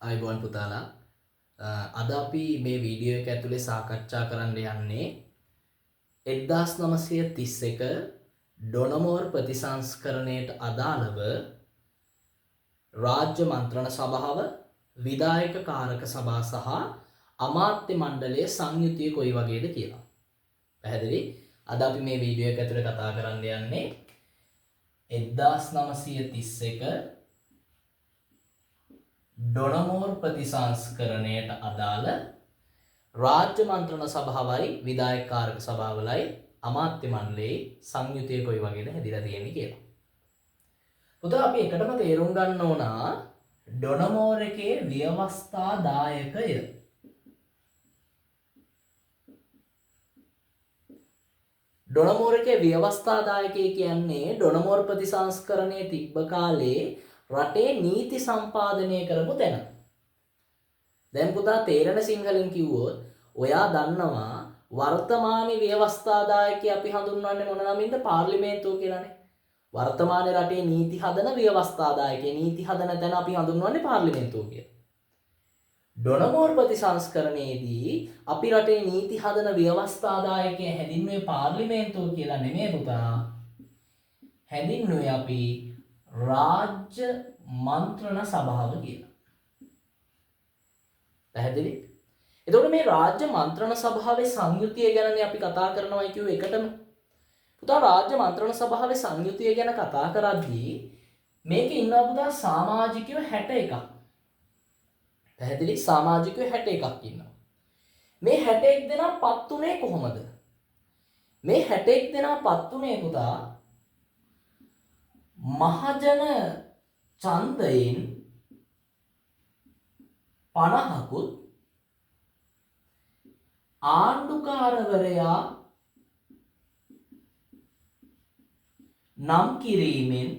අයිබෝන් පුතාලා, අද අපි මේ වීඩියෝ එක ඇතුලේ සාකච්ඡා කරන්න යන්නේ 1931 ඩොනමෝර් ප්‍රතිසංස්කරණයට අදාළව රාජ්‍ය මන්ත්‍රණ සභාව, විධායක කාරක සභා සහ අමාත්‍ය මණ්ඩලයේ සංයුතිය කොයි වගේද කියලා. පැහැදිලි? අද අපි මේ වීඩියෝ එක ඇතුලේ කතා කරන්න යන්නේ 1931 ඩොනමෝර් ප්‍රතිසංස්කරණයට අදාළ රාජ්‍ය මන්ත්‍රණ සභාවයි විධායක කාරක සභාවලයි අමාත්‍ය මණ්ඩලයේ සංයුතිය කොයි වගේද හැදිලා තියෙන්නේ කියලා. පුතා, අපි එකටම තේරුම් ගන්න ඕන ඩොනමෝර් එකේ ව්‍යවස්ථාදායකය. ඩොනමෝර් එකේ ව්‍යවස්ථාදායකය කියන්නේ ඩොනමෝර් ප්‍රතිසංස්කරණය තිබ්බ කාලේ රටේ නීති සම්පාදනය කරපු තැන. දැන් පුතා තේරෙන සිංහලෙන් කිව්වොත් ඔයා දන්නවා වර්තමාන ව්‍යවස්ථාදායකය අපි හඳුන්වන්නේ මොන නමින්ද? පාර්ලිමේන්තුව කියලානේ. වර්තමාන රටේ නීති හදන ව්‍යවස්ථාදායකය, නීති හදන තැන අපි හඳුන්වන්නේ පාර්ලිමේන්තුව කියලා. ඩොනමෝර් ප්‍රතිසංස්කරණයේදී අපි රටේ නීති හදන ව්‍යවස්ථාදායකය හැඳින්වුවේ පාර්ලිමේන්තුව කියලා නෙමෙයි පුතා. හැඳින්වුවේ අපි රාජ්‍ය මන්ත්‍රණ සභාව කියලා. පැහැදිලි? එතකොට මේ රාජ්‍ය මන්ත්‍රණ සභාවේ සංයුතිය ගැනනේ අපි කතා කරනවයි කිව්වේ එකටම. පුතා, රාජ්‍ය මන්ත්‍රණ සභාවේ සංයුතිය ගැන කතා කරද්දී මේකේ ඉන්නවා පුතා සමාජිකයෝ 61ක්. පැහැදිලි? සමාජිකයෝ 61ක් ඉන්නවා. මේ 61 දෙනා පත් උනේ කොහොමද? මේ 61 දෙනා පත් උනේ පුතා මහජන ඡන්දයෙන් 50කුත් ආණ්ඩුකාරවරයා නම් කිරීමෙන්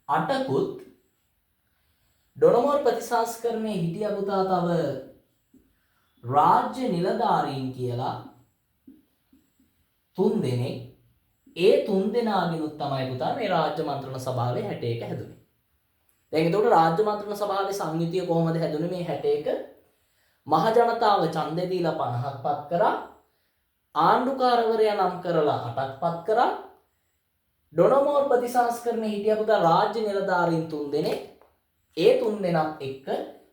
8කුත් ඩොනමෝර් ප්‍රතිසංස්කරණයේ හිටිය පුතා තව රාජ්‍ය නිලධාරීන් කියලා 3 දෙනෙක්. ඒ 3 දෙනාගෙනුත් තමයි පුතා මේ රාජ්‍ය මන්ත්‍රණ සභාවේ 61 හැදුනේ. දැන් එතකොට රාජ්‍ය මන්ත්‍රණ සභාවේ සංයුතිය කොහොමද හැදුනේ මේ 61? මහ ජනතාව ඡන්දෙ දීලා 50ක් පත් කරා, ආණ්ඩුකාරවරයා නම් කරලා 8ක් පත් කරා, ඩොනමෝර් ප්‍රතිසංස්කරණයේ හිටිය පුතා රාජ්‍ය නිලධාරීන් 3 දෙනෙක්. ඒ 3 දෙනාත් එක්ක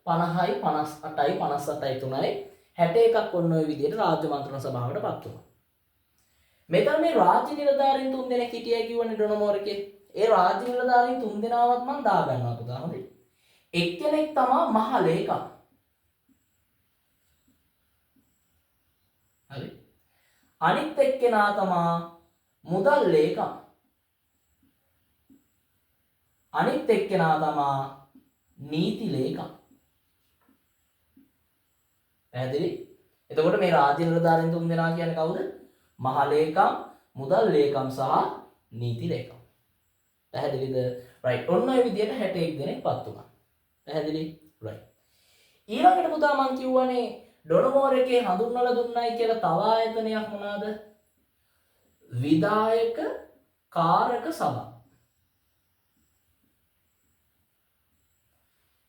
50යි 58යි 58යි 3යි 61ක් ඔන්න ඔය විදිහට රාජ්‍ය මන්ත්‍රණ සභාවට පත් වුණා. මෙතන මේ රාජ්‍ය නිලධාරීන් 3 දෙනෙක් හිටියයි කිව්වනේ ඩොනමෝර් එකේ. ඒ රාජ්‍ය නිලධාරීන් 3 දෙනාවත් මං දාගන්නවා පුතා. හොඳයි. එක්කෙනෙක් තමා මහ ලේකම්. හරි. අනිත් එක්කෙනා තමා මුදල් ලේකම්. අනිත් එක්කෙනා තමා නීති ලේකම්. පැහැදිලි? එතකොට මේ රාජ්‍ය නිලධාරීන් 3 දෙනා කියන්නේ කවුද? මහ ලේකම්, මුදල් ලේකම් සහ නීති ලේකම්. පැහැදිලිද? රයිට්. ඔන්න ඔය විදිහට 61 දෙනෙක් පත් වුණා. පැහැදිලි? රයිට්. ඊළඟට පුතා මං කිව්වනේ ඩොනමෝර් එකේ හඳුන්වලා දුන්නයි කියලා තව ආයතනයක් මොනවාද? විධායක කාරක සභා.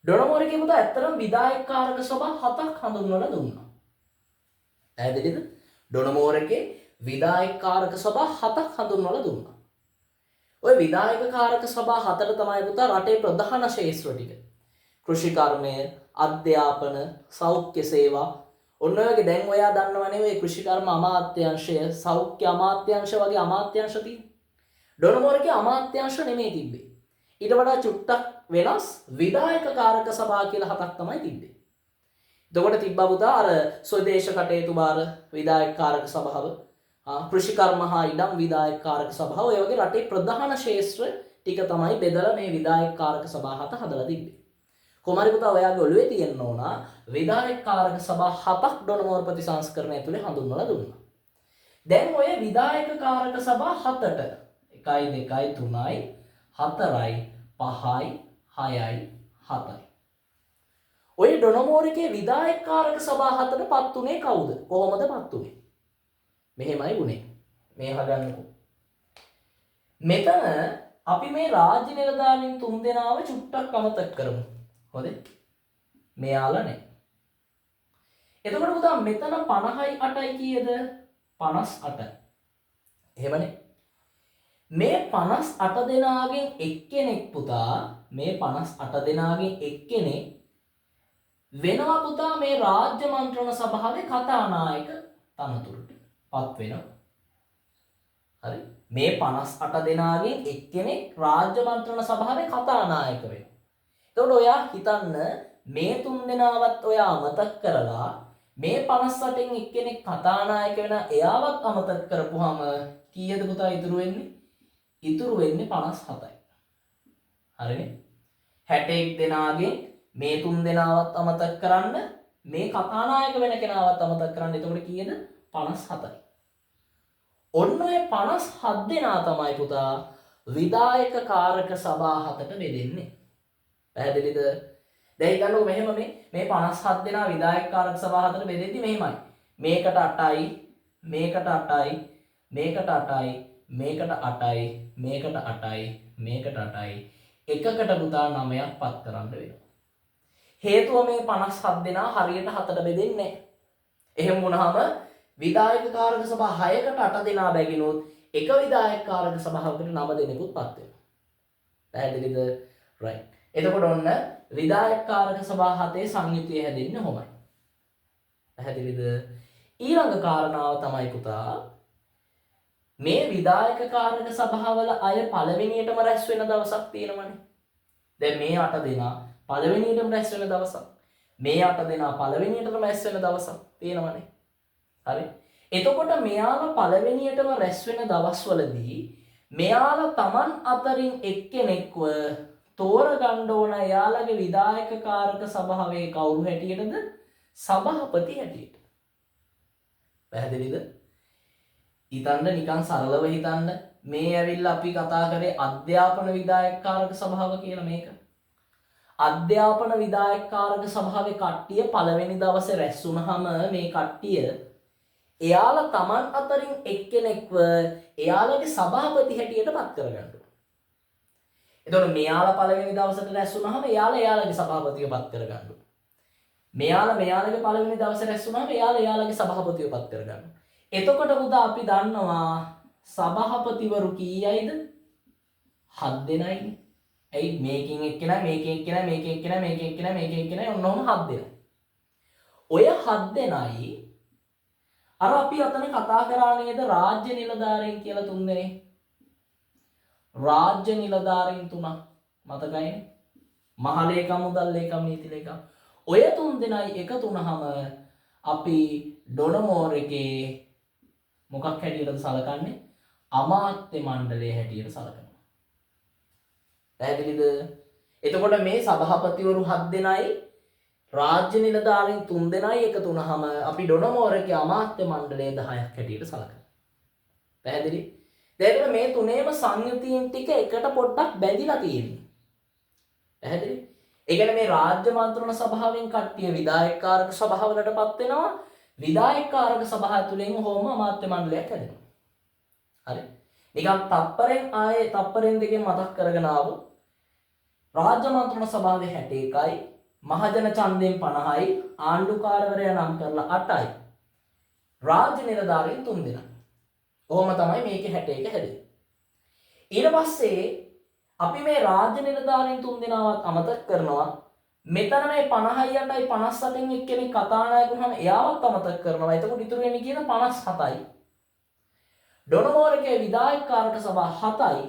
ඩොනමෝර් එකේ පුතා ඇත්තටම විධායක කාරක සභා 7ක් හඳුන්වලා දුන්නා. පැහැදිලිද? ඩොනමෝර් එකේ විධායක කාරක සභා 7ක් හඳුන්වලා දුන්නා. ඔය විධායක කාරක සභා 4 තමයි පුතා රටේ ප්‍රධාන ක්ෂේත්‍ර ටික. කෘෂිකර්මය, අධ්‍යාපන, සෞඛ්‍ය සේවා, ඔන්න ඔය වගේ. දැන් ඔයා දන්නවනේ ඔය කෘෂිකර්ම අමාත්‍යාංශය, සෞඛ්‍ය අමාත්‍යාංශ වගේ අමාත්‍යාංශ තියෙන්නේ. ඩොනමෝර් එකේ අමාත්‍යාංශ නෙමෙයි තිබ්බේ. ඊට වඩා චුට්ටක් වෙනස් විධායක කාරක සභා කියලා 7ක් තමයි තිබ්බේ. එතකොට තිබ්බා පුතා අර ස්වදේශ කටයුතු භාර විධායක කාරක සභාව, කෘෂිකර්ම හා ඉඩම් විධායක කාරක සභාව, ඔය වගේ රටේ ප්‍රධාන ක්ෂේත්‍ර ටික තමයි බෙදලා මේ විධායක කාරක සභා 7 හදලා තිබ්බේ. කොහොම හරි පුතා ඔයාගේ ඔළුවේ තියෙන්න ඕන විධායක කාරක සභා 7ක් ඩොනමෝර් ප්‍රතිසංස්කරණය ඇතුලේ හඳුන්වලා දුන්නා. දැන් ඔය විධායක කාරක සභා 7ට 1යි 2යි 3යි 4යි 5යි 6යි 7යි. ඔය ඩොනමෝර් එකේ විධායක කාරක සභා 7ට පත් උනේ කවුද? කොහොමද පත් උනේ? මෙහෙමයි වුනේ. මේ අහගන්නකෝ. මෙතන අපි මේ රාජ්‍ය නිලධාරීන් 3 දෙනාව චුට්ටක් අමතක කරමු. හොඳේ? මෙයාලා නෑ. එතකොට පුතා මෙතන 50යි 8යි කීයද? 58යි. එහෙමනේ. මේ 58 දෙනාගෙන් එක්කෙනෙක් පුතා, මේ 58 දෙනාගෙන් එක්කෙනෙක් වෙනවා පුතා මේ රාජ්‍ය මන්ත්‍රණ සභාවේ කතානායක තනතුරට පත් වෙනවා. හරි. මේ 58 දෙනාගෙන් එක්කෙනෙක් රාජ්‍ය මන්ත්‍රණ සභාවේ කතානායක වෙනවා. එතකොට ඔයා හිතන්න මේ 3 දෙනාවත් ඔයා අමතක කරලා මේ 58න් එක්කෙනෙක් කතානායක වෙන එයාවත් අමතක කරපුවාම කීයද පුතා ඉතුරු වෙන්නේ? ඉතුරු වෙන්නේ 57යි. හරිනේ? 61 දෙනාගෙන් මේ 3 දෙනාවත් අමතක කරන්න, මේ කතානායක වෙන කෙනාවත් අමතක කරන්න. එතකොට කීයද? 57යි. ඔන්න ඔය 57 දෙනා තමයි පුතා විධායක කාරක සභා හතට බෙදෙන්නේ. පැහැදිලිද? දැන් හිතන්නකෝ මෙහෙම මේ 57 දෙනා විධායක කාරක සභා හතට බෙදෙද්දි මෙහෙමයි. මේකට 8යි, මේකට 8යි, මේකට 8යි, මේකට 8යි, මේකට 8යි, මේකට 8යි. එකකට පුතා 9ක් පත් කරන්න වෙනවා. හේතුව මේ 57 දෙනා හරියට 7ට බෙදෙන්නේ නැහැ. එහෙම වුණාම විධායක කාරක සභා 6කට 8 දෙනා බැගිනොත් එක විධායක කාරක සභාවකට 9 දෙනෙකුත් පත් වෙනවා. පැහැදිලිද? රයිට්. එතකොට ඔන්න විධායක කාරක සභා 7 සංයුතිය හැදෙන්නේ කොහොමයි? පැහැදිලිද? ඊළඟ කාරණාව තමයි පුතා මේ විධායක කාරක සභාවල අය පළවෙනියටම රැස් වෙන දවසක් තියෙනවනේ. දැන් මේ 8 දෙනා පළවෙනියටම රැස් වෙන දවසක්, මේ 8 දෙනා පළවෙනියටම රැස් වෙන දවසක් තියෙනවනේ. හරි. එතකොට මෙයාලා පළවෙනියටම රැස් වෙන දවස්වලදී මෙයාලා Taman අතරින් එක්කෙනෙක්ව තෝරගන්න ඕන එයාලගේ විධායක කාරක සභාවේ කවුරු හැටියටද? සභාපති හැටියට. පැහැදිලිද? හිතන්න නිකන් සරලව හිතන්න, මේ ඇවිල්ලා අපි කතා කරේ අධ්‍යාපන විධායක කාරක සභාව කියලා. මේක අධ්‍යාපන විධායක කාරක සභාවේ කට්ටිය පළවෙනි දවසේ රැස් වුණාම මේ කට්ටිය එයාලා Taman අතරින් එක්කෙනෙක්ව එයාලගේ සභාපති හැටියට පත් කරගන්න ඕන. එතකොට මෙයාලා පළවෙනි දවසට රැස් වුණාම එයාලා එයාලගේ සභාපතිව පත් කරගන්න ඕන. මෙයාලා මෙයාලගේ පළවෙනි දවසේ රැස් වුණාම එයාලා එයාලගේ සභාපතිව පත් කරගන්න ඕන. එතකොට පුතා අපි දන්නවා සභාපතිවරු කීයයිද? 7 දෙනයිනේ. ඇයි මේකෙන් එක්කෙනා, මේකෙන් එක්කෙනා, මේකෙන් එක්කෙනා, මේකෙන් එක්කෙනා, මේකෙන් එක්කෙනා, ඔන්න ඔහොම 7 දෙනයි. ඔය 7 දෙනයි අර අපි අතන කතා කරා නේද රාජ්‍ය නිලධාරීන් කියලා 3 දෙනෙක්. රාජ්‍ය නිලධාරීන් 3ක් මතකයිනේ. මහලේකම්, මුදල් ලේකම්, නීති ලේකම්. ඔය 3 දෙනයි එකතු වුනහම අපි ඩොනමෝර් එකේ මොකක් හැටියටද සලකන්නේ? අමාත්‍ය මණ්ඩලය හැටියට සලකනවා. පැහැදිලිද? එතකොට මේ සභාපතිවරු 7 දෙනයි රාජ්‍ය නිලධාරීන් 3 දෙනයි එකතු වුනහම අපි ඩොනමෝර් එකේ අමාත්‍ය මණ්ඩලය 10ක් හැටියට සලකනවා. පැහැදිලි? දැන් එතකොට මේ තුනේම සංයුතීන් ටික එකට පොඩ්ඩක් බැඳිලා තියෙන්නේ. පැහැදිලි? ඒ කියන්නේ මේ රාජ්‍ය මන්ත්‍රණ සභාවෙන් කට්ටිය විධායක කාරක සභාවලට පත් වෙනවා. විධායක කාරක සභාව තුළින් හෝම අමාත්‍ය මණ්ඩලයක් හැදෙනවා. හරි? නිකන් තප්පරෙන් ආයේ තප්පරෙන් දෙකෙන් මතක් කරගෙන ආවොත් රාජ්‍ය මන්ත්‍රණ සභාවේ 61යි, මහජන ඡන්දයෙන් 50යි, ආණ්ඩුකාරවරයා නම් කරලා 8යි, රාජ්‍ය නිලධාරීන් 3 දෙනයි. ඔහොම තමයි මේකේ 61 හැදෙන්නේ. ඊට පස්සේ අපි මේ රාජ්‍ය නිලධාරීන් 3 දෙනාවත් අමතක කරනවා. මෙතන මේ 50යි 8යි 58න් එක්කෙනෙක් කතානායක වුණාම එයාවත් අමතක කරනවා. එතකොට ඉතුරු වෙන්නේ කියන 57යි. ඩොනමෝර් එකේ විධායක කාරක සභා 7යි.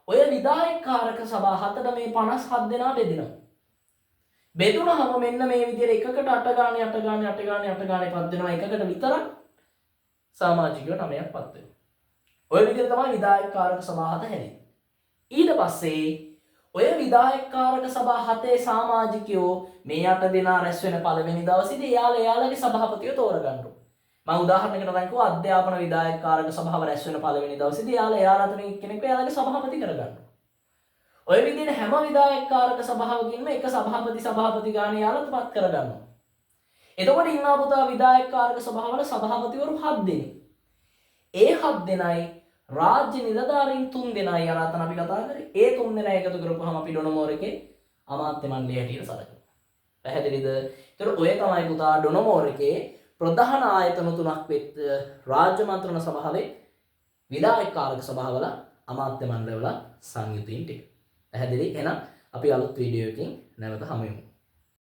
ඔය විධායක කාරක සභා 7ට මේ 57 දෙනා බෙදෙනවා. බෙදුනහම මෙන්න මේ විදිහට එකකට 8 ගානේ 8 ගානේ 8 ගානේ 8 ගානේ පත් වෙනවා. එකකට විතරක් සමාජිකයෝ 9ක් පත් වෙනවා. ඔය විදිහට තමයි විධායක කාරක සභා 7 හැදෙන්නේ. ඊට පස්සේ ඔය විධායක කාරක සභා 7 සමාජිකයෝ මේ 8 දෙනා රැස් වෙන පළවෙනි දවසේදී එයාලා එයාලගේ සභාපතිව තෝරගන්න ඕන. මම උදාහරණයකට අරන් කිව්වා අධ්‍යාපන විධායක කාරක සභාව රැස් වෙන පළවෙනි දවසේදී එයාලා එයාලා අතරින් එක්කෙනෙක්ව එයාලගේ සභාපති කරගන්න ඕන. ඔය විදිහට හැම විධායක කාරක සභාවකින්ම එක සභාපති ගානේ එයාලා පත් කරගන්නවා. එතකොට ඉන්නවා පුතා විධායක කාරක සභාවල සභාපතිවරු 7 දෙනෙක්. ඒ 7 දෙනයි රාජ්‍ය නිලධාරීන් 3 දෙනයි අර අතන අපි කතා කරේ. ඒ 3 දෙනා එකතු කරපුවාම අපි ඩොනමෝර් එකේ අමාත්‍ය මණ්ඩලය හැටියට සලකනවා. පැහැදිලිද? ඒතර ඔය තමයි පුතා ඩොනමෝර් එකේ ප්‍රධාන ආයතන තුනක් වෙත් රාජ්‍ය මන්ත්‍රණ සභාවේ විධායක කාරක සභාවල අමාත්‍ය මණ්ඩලවල සංයුතීන් ටික. පැහැදිලි? එහෙනම් අපි අලුත් වීඩියෝ එකකින් නැවත හමු වෙමු.